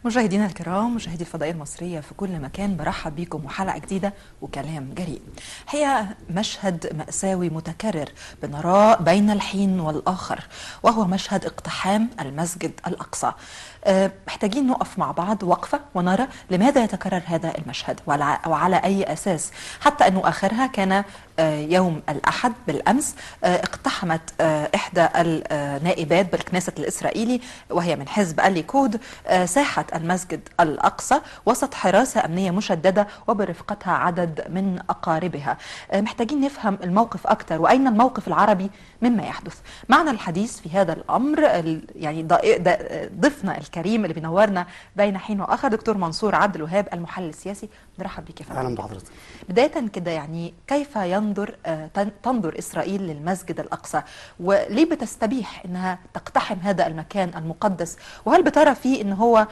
مشاهدينا الكرام، مشاهدي الفضائية المصرية في كل مكان، برحب بكم وحلقة جديدة وكلام جريء. هي مشهد مأساوي متكرر بنراه بين الحين والآخر، وهو مشهد اقتحام المسجد الأقصى. محتاجين نقف مع بعض وقفة ونرى لماذا يتكرر هذا المشهد وعلى أي أساس، حتى أنه آخرها كان يوم الأحد بالأمس اقتحمت إحدى النائبات بالكنيست الإسرائيلي وهي من حزب الليكود ساحة المسجد الأقصى وسط حراسة أمنية مشددة وبرفقتها عدد من أقاربها. محتاجين نفهم الموقف أكثر وأين الموقف العربي مما يحدث. معنا الحديث في هذا الأمر يعني ضيفنا الكريم اللي بينورنا بين حين وآخر، دكتور منصور عبد الوهاب المحلل السياسي. نرحب بك يا فندم. اهلا بحضرتك. بداية كده، يعني كيف تنظر إسرائيل للمسجد الأقصى، وليه بتستبيح إنها تقتحم هذا المكان المقدس؟ وهل بترى فيه إن هو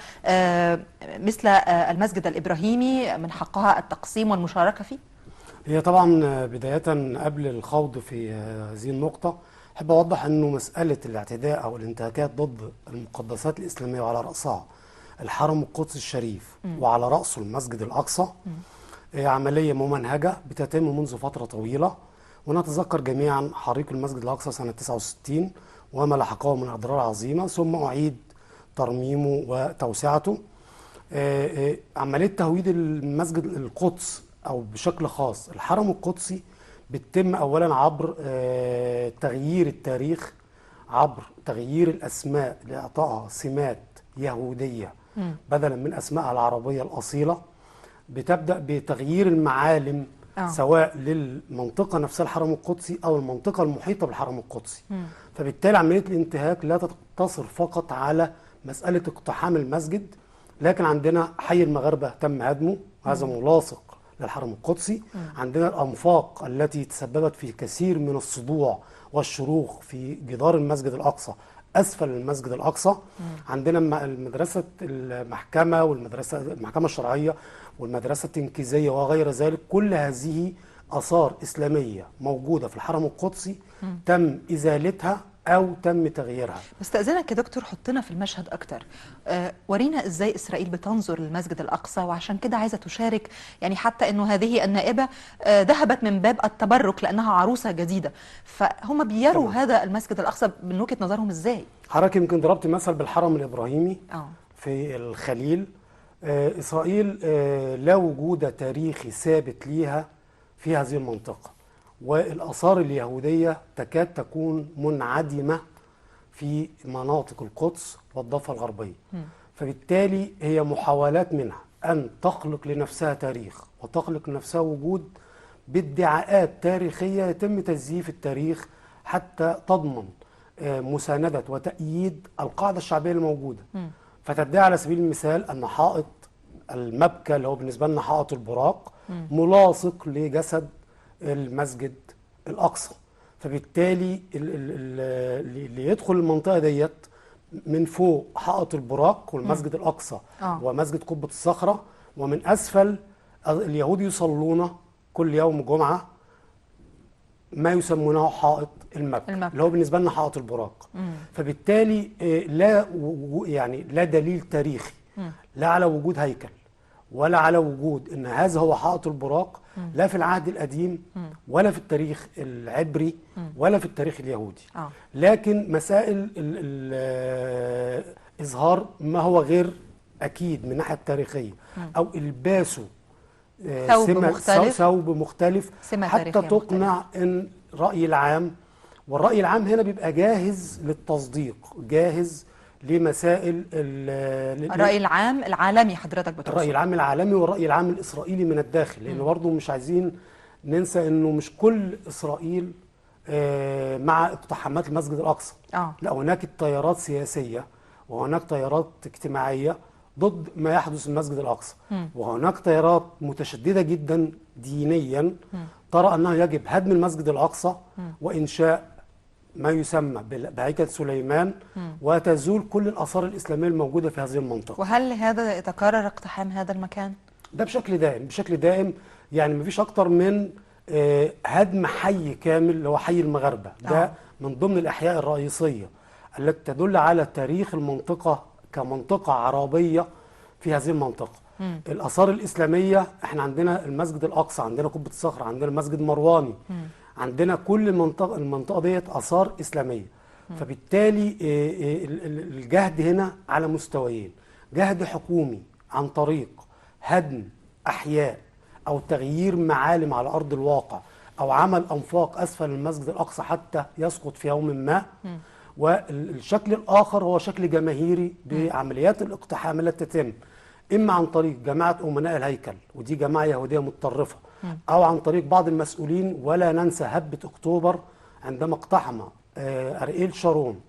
مثل المسجد الإبراهيمي من حقها التقسيم والمشاركة فيه؟ هي طبعا بداية قبل الخوض في هذه النقطة أحب أوضح أنه مسألة الاعتداء أو الانتهاكات ضد المقدسات الإسلامية وعلى رأسها الحرم القدسي الشريف وعلى رأسه المسجد الأقصى عملية ممنهجة بتتم منذ فترة طويلة، ونتذكر جميعا حريق المسجد الأقصى سنة 69 وما لحقه من أضرار عظيمة، ثم أعيد ترميمه وتوسعته. عملية تهويد المسجد القدس أو بشكل خاص الحرم القدسي بتتم أولا عبر تغيير التاريخ، عبر تغيير الأسماء لإعطائها سمات يهودية بدلا من أسمائها العربية الأصيلة. بتبدأ بتغيير المعالم سواء للمنطقة نفسها الحرم القدسي أو المنطقة المحيطة بالحرم القدسي. فبالتالي عملية الانتهاك لا تقتصر فقط على مسألة اقتحام المسجد، لكن عندنا حي المغاربة تم هدمه، هذا ملاصق للحرم القدسي. عندنا الأنفاق التي تسببت في كثير من الصدوع والشروخ في جدار المسجد الأقصى أسفل المسجد الأقصى. عندنا المدرسة المحكمة والمدرسة المحكمة الشرعية والمدرسة التنكيزية وغير ذلك، كل هذه آثار إسلامية موجودة في الحرم القدسي تم إزالتها أو تم تغييرها. بستأذنك يا دكتور حطنا في المشهد أكتر. ورينا إزاي إسرائيل بتنظر للمسجد الأقصى، وعشان كده عايزة تشارك، يعني حتى إنه هذه النائبة ذهبت من باب التبرك لأنها عروسة جديدة، فهم بيروا هذا المسجد الأقصى من وجهة نظرهم إزاي؟ حضرتك يمكن ضربت مثل بالحرم الإبراهيمي في الخليل. إسرائيل لا وجود تاريخي ثابت ليها في هذه المنطقة، والآثار اليهودية تكاد تكون منعدمة في مناطق القدس والضفة الغربية. فبالتالي هي محاولات منها أن تخلق لنفسها تاريخ وتخلق لنفسها وجود بادعاءات تاريخية يتم تزييف التاريخ حتى تضمن مساندة وتأييد القاعدة الشعبية الموجودة. فتدعي على سبيل المثال أن حائط المبكى اللي هو بالنسبة لنا حائط البراق ملاصق لجسد المسجد الأقصى، فبالتالي اللي يدخل المنطقة ديت من فوق حائط البراق والمسجد الأقصى ومسجد قبة الصخرة، ومن أسفل اليهود يصلون كل يوم جمعة ما يسمونه حائط المبكى اللي هو بالنسبة لنا حائط البراق. فبالتالي لا يعني لا دليل تاريخي لا على وجود هيكل ولا على وجود ان هذا هو حائط البراق، لا في العهد القديم ولا في التاريخ العبري ولا في التاريخ اليهودي. لكن مسائل اظهار ما هو غير اكيد من الناحية التاريخية او الباسه ثوب مختلف حتى تقنع ان الراي العام، والراي العام هنا بيبقى جاهز للتصديق، جاهز لمسائل الرأي العام العالمي. حضرتك بتقصد الرأي العام العالمي والرأي العام الإسرائيلي من الداخل، لأنه برضه مش عايزين ننسى أنه مش كل إسرائيل مع اقتحامات المسجد الأقصى. لا، هناك تيارات سياسية وهناك تيارات اجتماعية ضد ما يحدث في المسجد الأقصى، وهناك تيارات متشددة جدا دينيا ترى أنه يجب هدم المسجد الأقصى وإنشاء ما يسمى بهيكل سليمان وتزول كل الآثار الإسلامية الموجودة في هذه المنطقة. وهل هذا يتكرر اقتحام هذا المكان؟ ده بشكل دائم، بشكل دائم، يعني مفيش أكتر من هدم حي كامل اللي هو حي المغاربة، ده من ضمن الأحياء الرئيسية التي تدل على تاريخ المنطقة كمنطقة عربية في هذه المنطقة. الآثار الإسلامية احنا عندنا المسجد الأقصى، عندنا قبة الصخرة، عندنا المسجد المرواني، عندنا كل المنطقة ديت آثار إسلامية. فبالتالي الجهد هنا على مستويين: جهد حكومي عن طريق هدم أحياء أو تغيير معالم على أرض الواقع أو عمل أنفاق أسفل المسجد الأقصى حتى يسقط في يوم ما، والشكل الآخر هو شكل جماهيري بعمليات الاقتحام التي تتم إما عن طريق جماعة أمناء الهيكل، ودي جماعة يهودية متطرفة، أو عن طريق بعض المسؤولين. ولا ننسى هبة أكتوبر عندما اقتحم أرييل شارون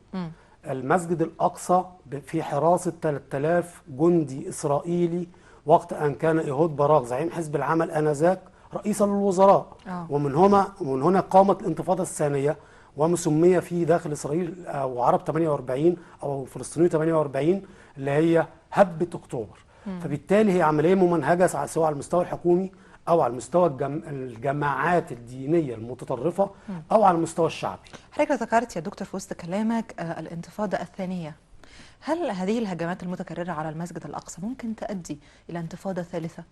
المسجد الأقصى في حراسة 3000 جندي إسرائيلي وقت أن كان إيهود باراك زعيم حزب العمل آنذاك رئيسا للوزراء. ومن هنا قامت الانتفاضة الثانية وما سمي في داخل إسرائيل أو عرب 48 أو فلسطيني 48 اللي هي هبة أكتوبر. فبالتالي هي عملية ممنهجة سواء على المستوى الحكومي أو على المستوى الجماعات الدينية المتطرفة أو على المستوى الشعبي. حضرتك ذكرت يا دكتور في وسط كلامك الانتفاضة الثانية. هل هذه الهجمات المتكررة على المسجد الأقصى ممكن تؤدي إلى انتفاضة ثالثة؟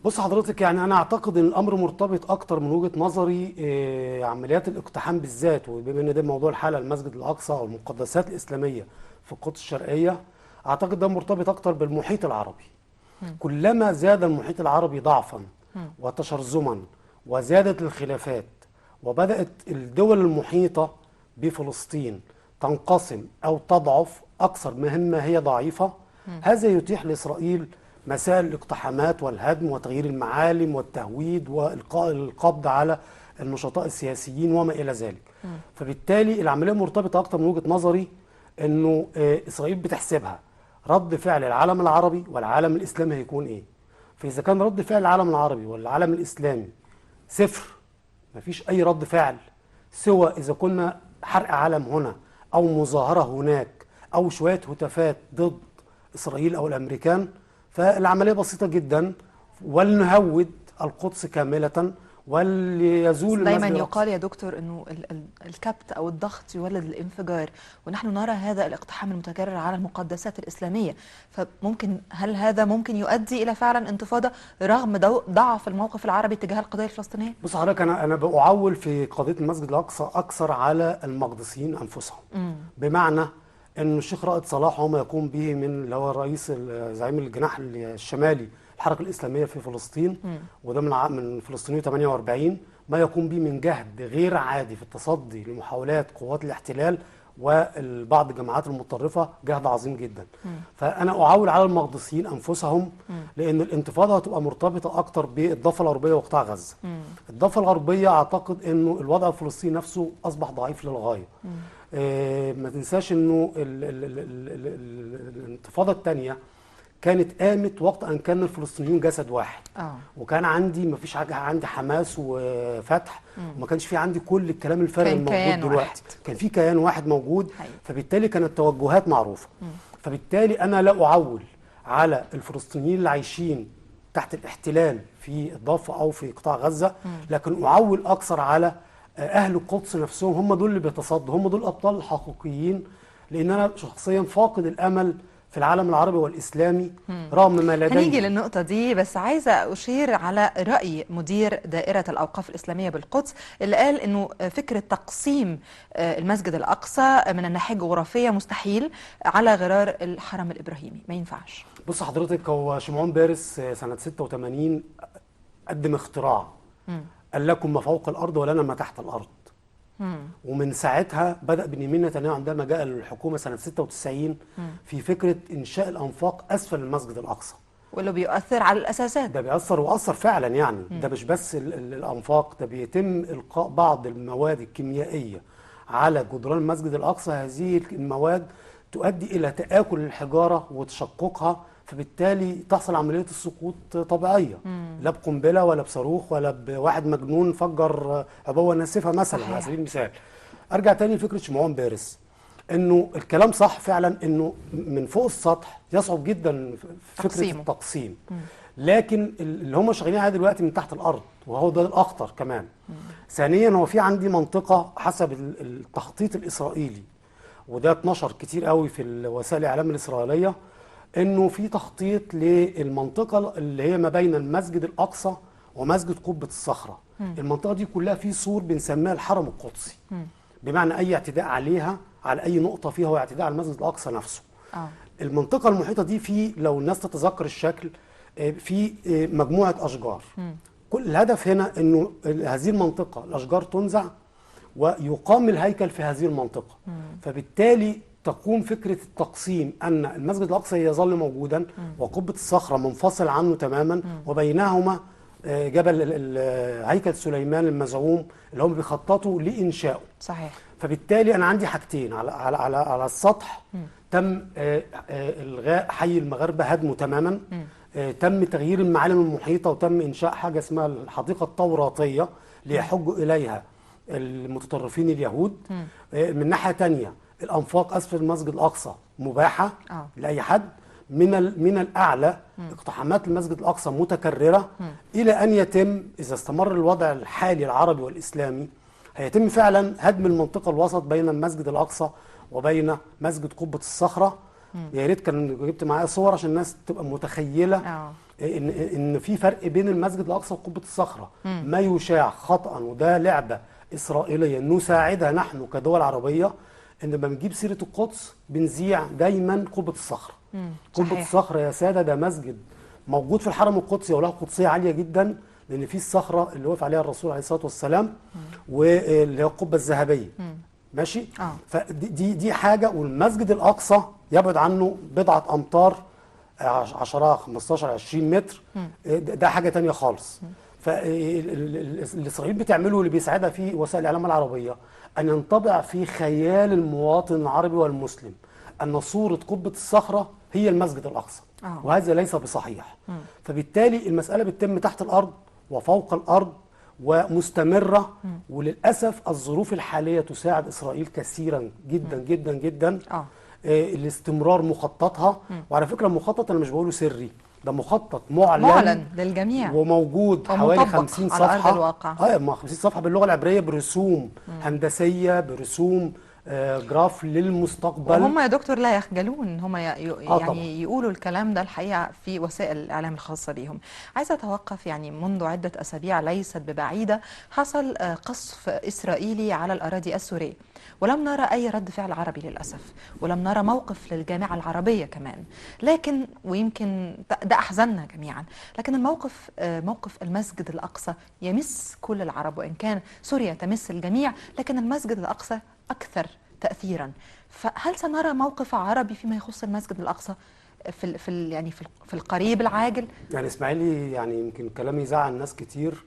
بص حضرتك، يعني أنا أعتقد أن الأمر مرتبط أكتر من وجهة نظري عمليات الاقتحام بالذات، وبما أن ده موضوع الحلقة المسجد الأقصى أو المقدسات الإسلامية في القدس الشرقية، أعتقد ده مرتبط أكتر بالمحيط العربي. كلما زاد المحيط العربي ضعفا وتشرذما وزادت الخلافات وبدأت الدول المحيطة بفلسطين تنقسم أو تضعف أكثر مما هي ضعيفة، هذا يتيح لإسرائيل مسائل الاقتحامات والهدم وتغيير المعالم والتهويد وإلقاء القبض على النشطاء السياسيين وما إلى ذلك. فبالتالي العملية مرتبطة أكثر من وجهة نظري أنه إسرائيل بتحسبها رد فعل العالم العربي والعالم الإسلامي هيكون إيه. فإذا كان رد فعل العالم العربي والعالم الإسلامي صفر، مفيش أي رد فعل، سوى إذا كنا حرق علم هنا أو مظاهرة هناك أو شوية هتافات ضد إسرائيل أو الأمريكان، فالعملية بسيطة جدا، ولنهود القدس كاملة وليزول. دايما يقال يا دكتور أنه الكبت أو الضغط يولد الانفجار، ونحن نرى هذا الاقتحام المتكرر على المقدسات الإسلامية، فممكن هل هذا ممكن يؤدي إلى فعلا انتفاضة رغم ضعف الموقف العربي تجاه القضية الفلسطينية؟ بص حضرتك، أنا بعول في قضية المسجد الأقصى أكثر على المقدسيين أنفسهم، بمعنى أن الشيخ رائد صلاح وما يقوم به من اللي هو الرئيس زعيم الجناح الشمالي الحركة الإسلامية في فلسطين، وده من فلسطينية 48، ما يقوم به من جهد غير عادي في التصدي لمحاولات قوات الاحتلال والبعض الجماعات المتطرفة، جهد عظيم جدا. فأنا أعول على المقدسيين أنفسهم، لأن الانتفاضة هتبقى مرتبطة أكتر بالضفة الغربية وقطاع غزة. الضفة الغربية أعتقد أنه الوضع الفلسطيني نفسه أصبح ضعيف للغاية. ما تنساش أنه الانتفاضة الثانية كانت قامت وقت أن كان الفلسطينيون جسد واحد. وكان عندي ما فيش حاجة، عندي حماس وفتح، وما كانش في عندي كل الكلام الفارغ الموجود دلوقتي. كان في كيان واحد موجود. فبالتالي كانت التوجهات معروفة. فبالتالي أنا لا أعول على الفلسطينيين اللي عايشين تحت الاحتلال في الضفة أو في قطاع غزة، لكن أعول أكثر على أهل القدس نفسهم. هم دول اللي بيتصدوا، هم دول الأبطال الحقيقيين، لأن أنا شخصيا فاقد الأمل في العالم العربي والإسلامي رغم ما لديه. هنيجي للنقطة دي، بس عايزة أشير على رأي مدير دائرة الأوقاف الإسلامية بالقدس اللي قال إنه فكرة تقسيم المسجد الأقصى من الناحية الجغرافية مستحيل على غرار الحرم الإبراهيمي، ما ينفعش. بص حضرتك، هو شمعون بارس سنة 86 قدم اختراع، قال لكم ما فوق الأرض ولنا ما تحت الأرض. ومن ساعتها بدأ بنيامين نتنياهو عندما جاء للحكومة سنة 96 في فكرة إنشاء الأنفاق أسفل المسجد الأقصى، واللي بيؤثر على الأساسات. ده بيأثر وأثر فعلا يعني. ده مش بس الأنفاق، ده بيتم إلقاء بعض المواد الكيميائية على جدران المسجد الأقصى. هذه المواد تؤدي إلى تآكل الحجارة وتشققها، فبالتالي تحصل عملية السقوط طبيعية، لا بقنبلة ولا بصاروخ ولا بواحد مجنون فجر عبوة ناسفة مثلا على سبيل المثال. أرجع تاني لفكرة شمعون بارس، إنه الكلام صح فعلا، إنه من فوق السطح يصعب جدا فكرة التقسيم، لكن اللي هم شغالين عليه دلوقتي من تحت الأرض، وهو ده الأخطر كمان. ثانيا، هو في عندي منطقة حسب التخطيط الإسرائيلي، وده اتنشر كتير قوي في وسائل الإعلام الإسرائيلية، انه في تخطيط للمنطقة اللي هي ما بين المسجد الاقصى ومسجد قبه الصخرة. المنطقة دي كلها في سور بنسميها الحرم القدسي. بمعنى اي اعتداء عليها على اي نقطة فيها هو اعتداء على المسجد الاقصى نفسه. المنطقة المحيطة دي في، لو الناس تتذكر الشكل، في مجموعة اشجار. كل الهدف هنا انه هذه المنطقة الاشجار تنزع ويقام الهيكل في هذه المنطقة. فبالتالي تقوم فكرة التقسيم أن المسجد الأقصى يظل موجودا وقبة الصخرة منفصل عنه تماما، وبينهما جبل هيكل سليمان المزعوم اللي هم بيخططوا لإنشائه. صحيح. فبالتالي أنا عندي حاجتين على على على, على السطح. تم إلغاء حي المغاربة، هدمه تماما. تم تغيير المعالم المحيطة، وتم إنشاء حاجة اسمها الحديقة التوراتية ليحج إليها المتطرفين اليهود. من ناحية تانية الأنفاق أسفل المسجد الأقصى مباحة لأي حد. من الأعلى اقتحامات المسجد الأقصى متكررة، إلى أن يتم، إذا استمر الوضع الحالي العربي والإسلامي، هيتم فعلا هدم المنطقة الوسط بين المسجد الأقصى وبين مسجد قبة الصخرة. يا ريت كان جبت معايا صور عشان الناس تبقى متخيلة إن في فرق بين المسجد الأقصى وقبة الصخرة. ما يشاع خطأ، وده لعبة إسرائيلية نساعدها نحن كدول عربية، إن لما بنجيب سيرة القدس بنذيع دايما قبة الصخرة. قبة الصخرة يا سادة ده مسجد موجود في الحرم القدسي وله قدسية عالية جدا، لأن فيه الصخرة اللي وقف عليها الرسول عليه الصلاة والسلام، واللي هي القبة الذهبية. ماشي؟ فدي دي حاجة. والمسجد الأقصى يبعد عنه بضعة أمتار، 10 15 20 متر، ده حاجة تانية خالص. فالإسرائيل بتعمله اللي بيساعدها في وسائل الإعلام العربية أن ينطبع في خيال المواطن العربي والمسلم أن صورة قبة الصخرة هي المسجد الأقصى، وهذا ليس بصحيح. فبالتالي المسألة بتتم تحت الأرض وفوق الأرض ومستمرة. وللأسف الظروف الحالية تساعد إسرائيل كثيرا جدا جدا جدا الاستمرار مخططها. وعلى فكرة المخطط أنا مش بقوله سري، ده مخطط معلن للجميع وموجود حوالي 50 صفحة على أرض الواقع. 50 صفحة باللغة العبرية، برسوم هندسية، برسوم جراف للمستقبل. وهم يا دكتور لا يخجلون، هم يعني يقولوا الكلام ده الحقيقة في وسائل الإعلام الخاصة بيهم. عايزة أتوقف، يعني منذ عدة أسابيع ليست ببعيدة حصل قصف إسرائيلي على الأراضي السورية، ولم نرى أي رد فعل عربي للأسف، ولم نرى موقف للجامعة العربية كمان، لكن ويمكن ده أحزننا جميعا، لكن الموقف موقف المسجد الأقصى يمس كل العرب، وإن كان سوريا تمس الجميع، لكن المسجد الأقصى أكثر تأثيرا. فهل سنرى موقف عربي فيما يخص المسجد الأقصى في في يعني في القريب العاجل؟ يعني اسماعيلي، يعني يمكن كلامي زعل ناس كتير.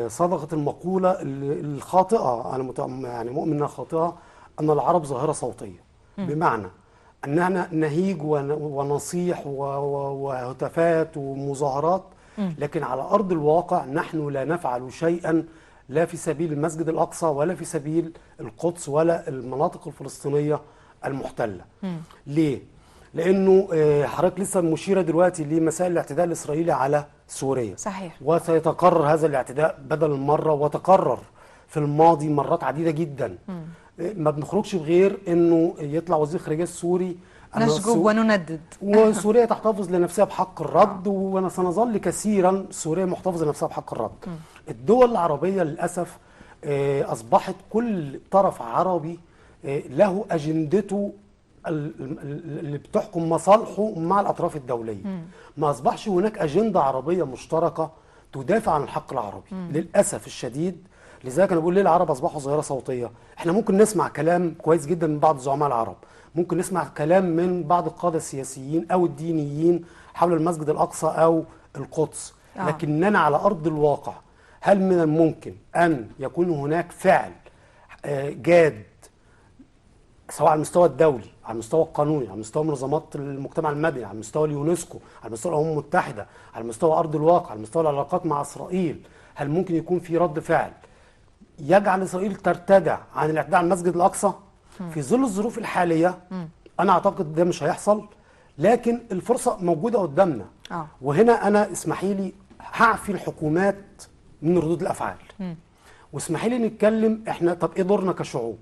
صدقت المقولة الخاطئة، أنا يعني مؤمن أنها خاطئة، أن العرب ظاهرة صوتية. بمعنى أننا نهيج ونصيح وهتافات ومظاهرات، لكن على أرض الواقع نحن لا نفعل شيئا، لا في سبيل المسجد الأقصى ولا في سبيل القدس ولا المناطق الفلسطينية المحتلة. ليه؟ لأنه حضرتك لسه مشيرة دلوقتي لمسائل الاعتداء الإسرائيلي على سوريا. صحيح. وسيتكرر هذا الاعتداء بدل المرة، وتكرر في الماضي مرات عديدة جدا. ما بنخرجش بغير أنه يطلع وزير الخارجية السوري نشجب ونندد، وسوريا تحتفظ لنفسها بحق الرد، وسنظل كثيرا سوريا محتفظة لنفسها بحق الرد. الدول العربية للأسف أصبحت كل طرف عربي له أجندته اللي بتحكم مصالحه مع الأطراف الدولية. ما أصبحش هناك أجندة عربية مشتركة تدافع عن الحق العربي للأسف الشديد. لذلك أنا بقول ليه العرب أصبحوا ظاهرة صوتية. إحنا ممكن نسمع كلام كويس جدا من بعض زعماء العرب، ممكن نسمع كلام من بعض القادة السياسيين أو الدينيين حول المسجد الأقصى أو القدس، لكننا على أرض الواقع هل من الممكن أن يكون هناك فعل جاد سواء على المستوى الدولي، على المستوى القانوني، على مستوى منظمات المجتمع المدني، على مستوى اليونسكو، على مستوى الأمم المتحدة، على مستوى أرض الواقع، على مستوى العلاقات مع إسرائيل؟ هل ممكن يكون في رد فعل يجعل إسرائيل ترتدع عن الاعتداء على المسجد الأقصى؟ في ظل الظروف الحالية أنا أعتقد ده مش هيحصل، لكن الفرصة موجودة قدامنا. وهنا أنا اسمحي لي هعفي الحكومات من ردود الأفعال، واسمحي لي نتكلم إحنا طب إيه دورنا كشعوب؟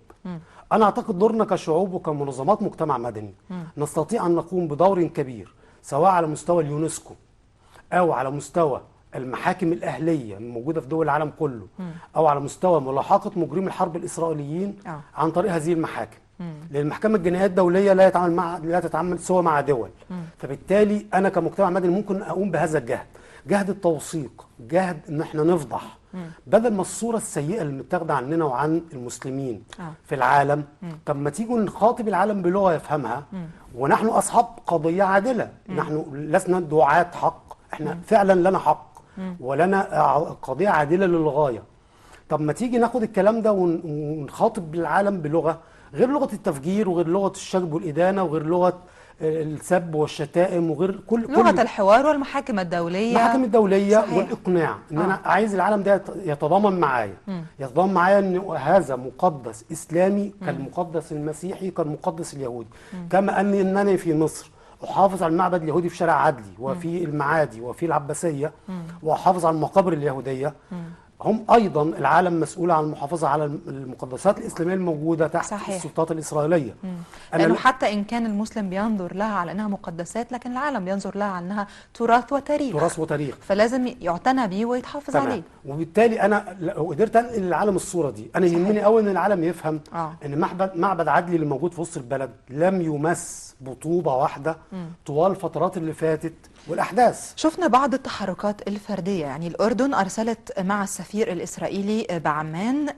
أنا أعتقد دورنا كشعوب وكمنظمات مجتمع مدني نستطيع أن نقوم بدور كبير سواء على مستوى اليونسكو أو على مستوى المحاكم الأهلية الموجودة في دول العالم كله، أو على مستوى ملاحقة مجرمي الحرب الإسرائيليين عن طريق هذه المحاكم. لأن المحكمة الجنائية الدولية لا تتعامل سوى مع دول. فبالتالي أنا كمجتمع مدني ممكن أقوم بهذا الجهد، جهد التوثيق، جهد إن احنا نفضح، بدل ما الصورة السيئة اللي متاخدة عننا وعن المسلمين في العالم. طب ما تيجوا نخاطب العالم بلغة يفهمها، ونحن أصحاب قضية عادلة، نحن لسنا دعاة حق، احنا فعلا لنا حق ولنا قضية عادلة للغاية. طب ما تيجي ناخد الكلام ده ونخاطب العالم بلغة غير لغة التفجير، وغير لغة الشجب والإدانة، وغير لغة السب والشتائم، وغير كل لغة الحوار والمحاكم الدولية. المحاكم الدولية. صحيح. والإقناع إن أنا عايز العالم ده يتضامن معايا، يتضامن معايا إن هذا مقدس إسلامي كالمقدس المسيحي كالمقدس اليهودي، كما أنني في مصر أحافظ على المعبد اليهودي في شارع عدلي وفي المعادي وفي العباسية، وأحافظ على المقابر اليهودية. هم أيضا العالم مسؤول عن المحافظة على المقدسات الإسلامية الموجودة تحت. صحيح. السلطات الإسرائيلية. لأنه حتى إن كان المسلم بينظر لها على أنها مقدسات، لكن العالم بينظر لها على أنها تراث وتاريخ. تراث وتاريخ، فلازم يعتنى به ويتحافظ عليه. وبالتالي أنا لو قدرت أنقل للعالم الصورة دي، أنا يهمني قوي إن العالم يفهم إن معبد عدلي اللي موجود في وسط البلد لم يمس بطوبة واحدة طوال الفترات اللي فاتت والأحداث. شفنا بعض التحركات الفردية، يعني الأردن أرسلت مع السفير الإسرائيلي بعمان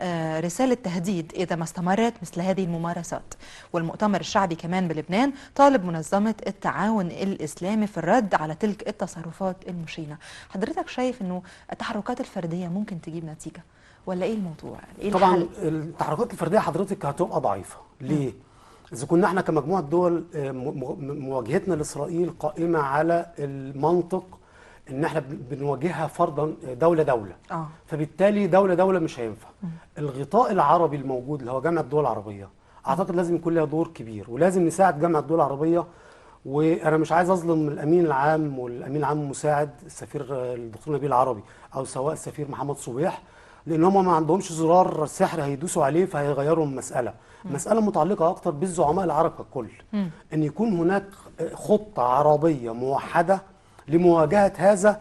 رسالة تهديد إذا ما استمرت مثل هذه الممارسات، والمؤتمر الشعبي كمان بلبنان طالب منظمة التعاون الإسلامي في الرد على تلك التصرفات المشينة. حضرتك شايف أنه التحركات الفردية ممكن تجيب نتيجة ولا إيه الموضوع؟ إيه طبعا التحركات الفردية حضرتك هتبقى ضعيفة. ليه؟ إذا كنا احنا كمجموعة دول مواجهتنا لإسرائيل قائمة على المنطق إن احنا بنواجهها فرضا دولة دولة. فبالتالي دولة دولة مش هينفع. الغطاء العربي الموجود اللي هو جامعة الدول العربية أعتقد لازم يكون لها دور كبير، ولازم نساعد جامعة الدول العربية. وأنا مش عايز أظلم الأمين العام والأمين العام المساعد السفير الدكتور نبيل العربي أو سواء السفير محمد صبيح، لأن هم ما عندهمش زرار سحر هيدوسوا عليه فهيغيروا المسألة. مسألة متعلقة أكتر بالزعماء العرب ككل، أن يكون هناك خطة عربية موحدة لمواجهة هذا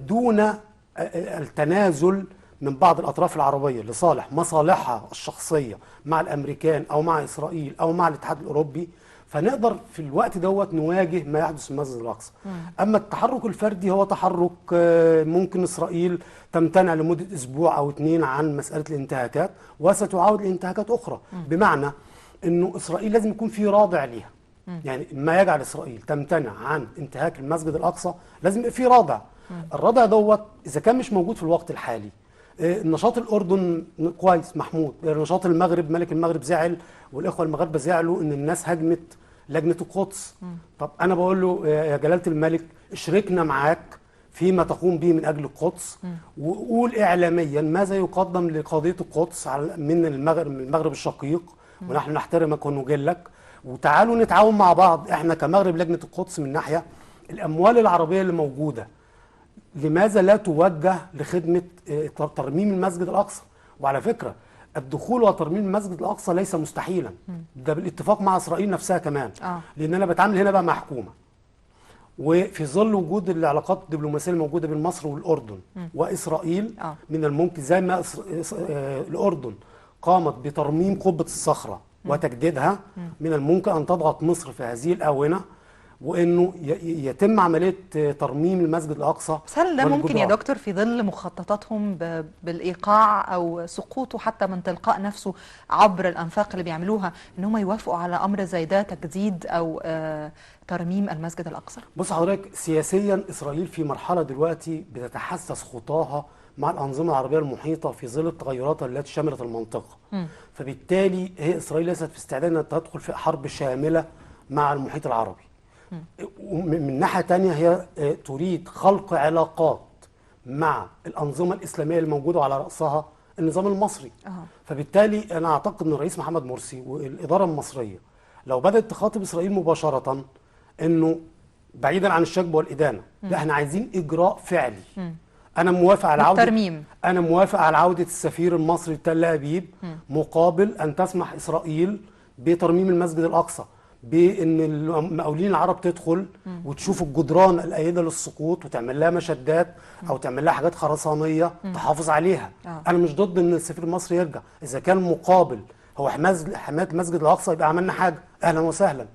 دون التنازل من بعض الأطراف العربية لصالح مصالحها الشخصية مع الأمريكان أو مع إسرائيل أو مع الاتحاد الأوروبي، فنقدر في الوقت دوت نواجه ما يحدث في المسجد الأقصى. أما التحرك الفردي هو تحرك ممكن إسرائيل تمتنع لمدة أسبوع أو 2 عن مسألة الانتهاكات، وستعاود الانتهاكات أخرى. بمعنى أنه إسرائيل لازم يكون في رادع ليها. يعني ما يجعل إسرائيل تمتنع عن انتهاك المسجد الأقصى لازم يبقى في رادع. الرادع دوت إذا كان مش موجود في الوقت الحالي، نشاط الأردن كويس محمود، نشاط المغرب، ملك المغرب زعل والإخوة المغاربة زعلوا إن الناس هاجمت لجنة القدس. طب أنا بقول له يا جلالة الملك اشركنا معاك فيما تقوم به من أجل القدس، وقول إعلاميا ماذا يقدم لقضية القدس من المغرب الشقيق، ونحن نحترمك ونجلك، وتعالوا نتعاون مع بعض احنا كمغرب لجنة القدس. من ناحية الأموال العربية اللي موجودة لماذا لا توجه لخدمة ترميم المسجد الأقصى؟ وعلى فكرة الدخول وترميم المسجد الأقصى ليس مستحيلا، ده بالاتفاق مع إسرائيل نفسها كمان. لأن أنا بتعامل هنا بقى مع حكومة، وفي ظل وجود العلاقات الدبلوماسية الموجودة بين مصر والأردن وإسرائيل، من الممكن زي ما الأردن قامت بترميم قبة الصخرة وتجديدها، من الممكن أن تضغط مصر في هذه الآونة وانه يتم عملية ترميم المسجد الاقصى. بس هل ده ممكن يا دكتور في ظل مخططاتهم بالايقاع او سقوطه حتى من تلقاء نفسه عبر الانفاق اللي بيعملوها، ان هم يوافقوا على امر زي ده، تجديد او ترميم المسجد الاقصى؟ بص حضرتك، سياسيا اسرائيل في مرحلة دلوقتي بتتحسس خطاها مع الانظمة العربية المحيطة في ظل التغيرات التي شملت المنطقة. فبالتالي هي اسرائيل ليست في استعداد انها تدخل في حرب شاملة مع المحيط العربي. ومن ناحية تانية هي تريد خلق علاقات مع الأنظمة الإسلامية الموجودة على رأسها النظام المصري. فبالتالي أنا أعتقد أن الرئيس محمد مرسي والإدارة المصرية لو بدأت تخاطب إسرائيل مباشرة أنه بعيدا عن الشجب والإدانة، لا احنا عايزين إجراء فعلي. أنا موافق على عودة الترميم، أنا موافق على عودة السفير المصري لتل أبيب مقابل أن تسمح إسرائيل بترميم المسجد الأقصى. بان المقاولين العرب تدخل وتشوف الجدران الأيدة للسقوط وتعمل لها مشدات او تعمل لها حاجات خرسانيه تحافظ عليها. انا مش ضد ان السفير المصري يرجع، اذا كان مقابل هو حماية المسجد الاقصى يبقى عملنا حاجة، اهلا وسهلا.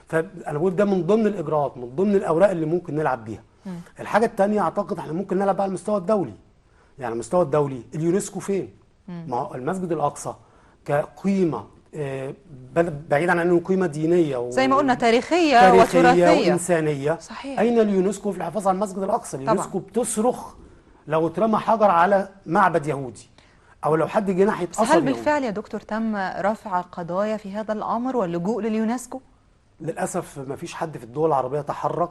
فانا بقول ده من ضمن الاجراءات، من ضمن الاوراق اللي ممكن نلعب بيها. الحاجة الثانية اعتقد احنا ممكن نلعب على المستوى الدولي. يعني المستوى الدولي اليونسكو فين؟ ما هو المسجد الاقصى كقيمه، بعيدا عن انه قيمة دينية زي ما قلنا تاريخية وتراثيه وانسانيه. صحيح. اين اليونسكو في الحفاظ على المسجد الاقصى؟ اليونسكو بتصرخ لو اترمى حجر على معبد يهودي او لو حد جه ناحية اثر. هل بالفعل يا دكتور تم رفع قضايا في هذا الامر واللجوء لليونسكو؟ للاسف ما فيش حد في الدول العربية تحرك،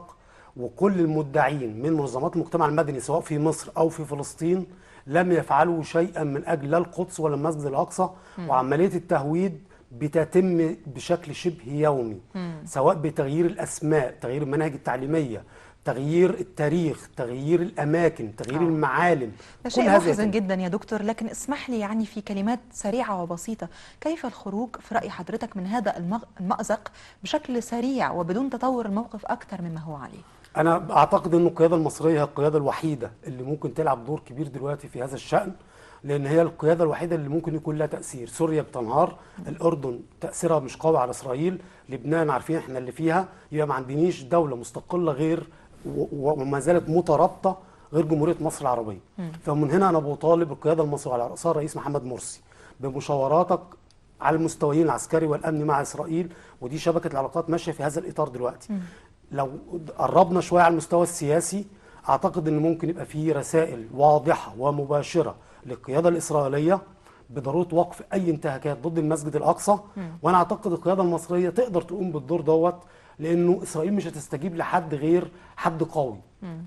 وكل المدعين من منظمات المجتمع المدني سواء في مصر او في فلسطين لم يفعلوا شيئا من اجل لا القدس ولا المسجد الاقصى. وعملية التهويد بتتم بشكل شبه يومي، سواء بتغيير الاسماء، تغيير المناهج التعليمية، تغيير التاريخ، تغيير الاماكن، تغيير المعالم. ده شيء محزن جدا يا دكتور، لكن اسمح لي يعني في كلمات سريعة وبسيطة، كيف الخروج في راي حضرتك من هذا المأزق بشكل سريع وبدون تطور الموقف اكثر مما هو عليه؟ انا اعتقد ان القيادة المصرية هي القيادة الوحيدة اللي ممكن تلعب دور كبير دلوقتي في هذا الشأن، لان هي القيادة الوحيدة اللي ممكن يكون لها تاثير. سوريا بتنهار، الاردن تاثيرها مش قوي على اسرائيل، لبنان عارفين احنا اللي فيها، يبقى ما عندنيش دولة مستقلة غير وما زالت مترابطة غير جمهورية مصر العربية. فمن هنا انا بطالب القيادة المصرية على راسها الرئيس محمد مرسي بمشاوراتك على المستويين العسكري والامني مع اسرائيل، ودي شبكة العلاقات ماشية في هذا الاطار دلوقتي. لو قربنا شوية على المستوى السياسي اعتقد ان ممكن يبقى فيه رسائل واضحة ومباشرة للقياده الاسرائيلية بضرورة وقف اي انتهاكات ضد المسجد الاقصى. وانا اعتقد القيادة المصرية تقدر تقوم بالدور دوت، لانه اسرائيل مش هتستجيب لحد غير حد قوي.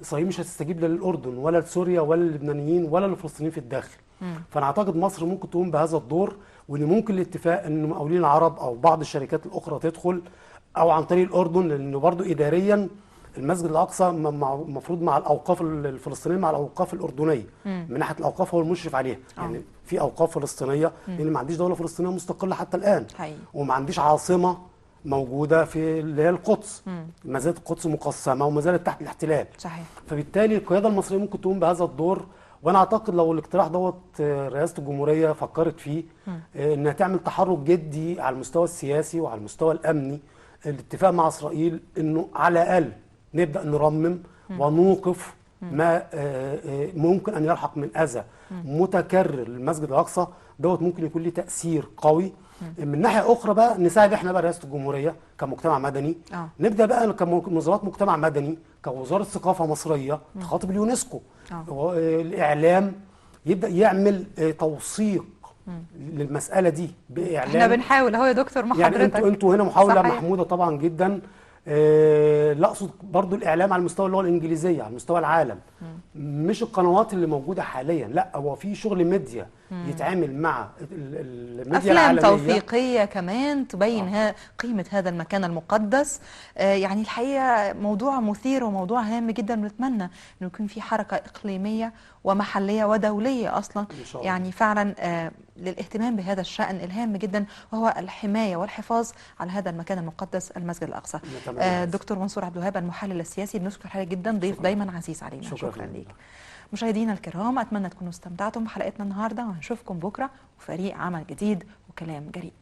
اسرائيل مش هتستجيب لا للاردن ولا لسوريا ولا للبنانيين ولا للفلسطينيين في الداخل. فانا اعتقد مصر ممكن تقوم بهذا الدور، وان ممكن الاتفاق ان مقاولين العرب او بعض الشركات الاخرى تدخل او عن طريق الاردن، لانه برضو اداريا المسجد الاقصى المفروض مع الاوقاف الفلسطينية مع الاوقاف الاردنية. من ناحية الاوقاف هو المشرف عليها. يعني في اوقاف فلسطينية، لان ما عنديش دولة فلسطينية مستقلة حتى الان. وما عنديش عاصمة موجودة في اللي هي القدس. ما زالت القدس مقسمة وما زالت تحت الاحتلال. صحيح. فبالتالي القيادة المصرية ممكن تقوم بهذا الدور، وانا اعتقد لو الاقتراح دوت رئاسة الجمهورية فكرت فيه، انها تعمل تحرك جدي على المستوى السياسي وعلى المستوى الامني، الاتفاق مع اسرائيل انه على الاقل نبدا نرمم ونوقف ما ممكن ان يلحق من اذى متكرر للمسجد الاقصى دوت، ممكن يكون له تاثير قوي. من ناحية اخرى بقى نساعد احنا بقى رئاسة الجمهورية كمجتمع مدني، نبدا بقى كمنظمات مجتمع مدني، كوزارة ثقافة مصرية تخاطب اليونسكو، الاعلام يبدا يعمل توثيق للمسالة دي باعلام. احنا بنحاول اهو يا دكتور مع يعني حضرتك. انتوا هنا محاولة محمودة طبعا جدا. لا اقصد برضو الاعلام على مستوى اللغة الانجليزية على مستوى العالم، مش القنوات اللي موجودة حاليا، لا هو في شغل ميديا يتعامل مع الميديا افلام العالمية، توثيقيه كمان تبين قيمة هذا المكان المقدس. يعني الحقيقة موضوع مثير وموضوع هام جدا، بنتمنى انه يكون في حركة اقليمية ومحليه ودوليه اصلا، يعني فعلا للاهتمام بهذا الشأن الهام جدا، وهو الحماية والحفاظ على هذا المكان المقدس المسجد الأقصى. دكتور منصور عبد الوهاب المحلل السياسي، بنشكر حضرتك جدا، ضيف دايما عزيز علينا. شكرا ليك. مشاهدينا الكرام، أتمنى تكونوا استمتعتم بحلقتنا النهارده، وهنشوفكم بكره وفريق عمل جديد وكلام جريء.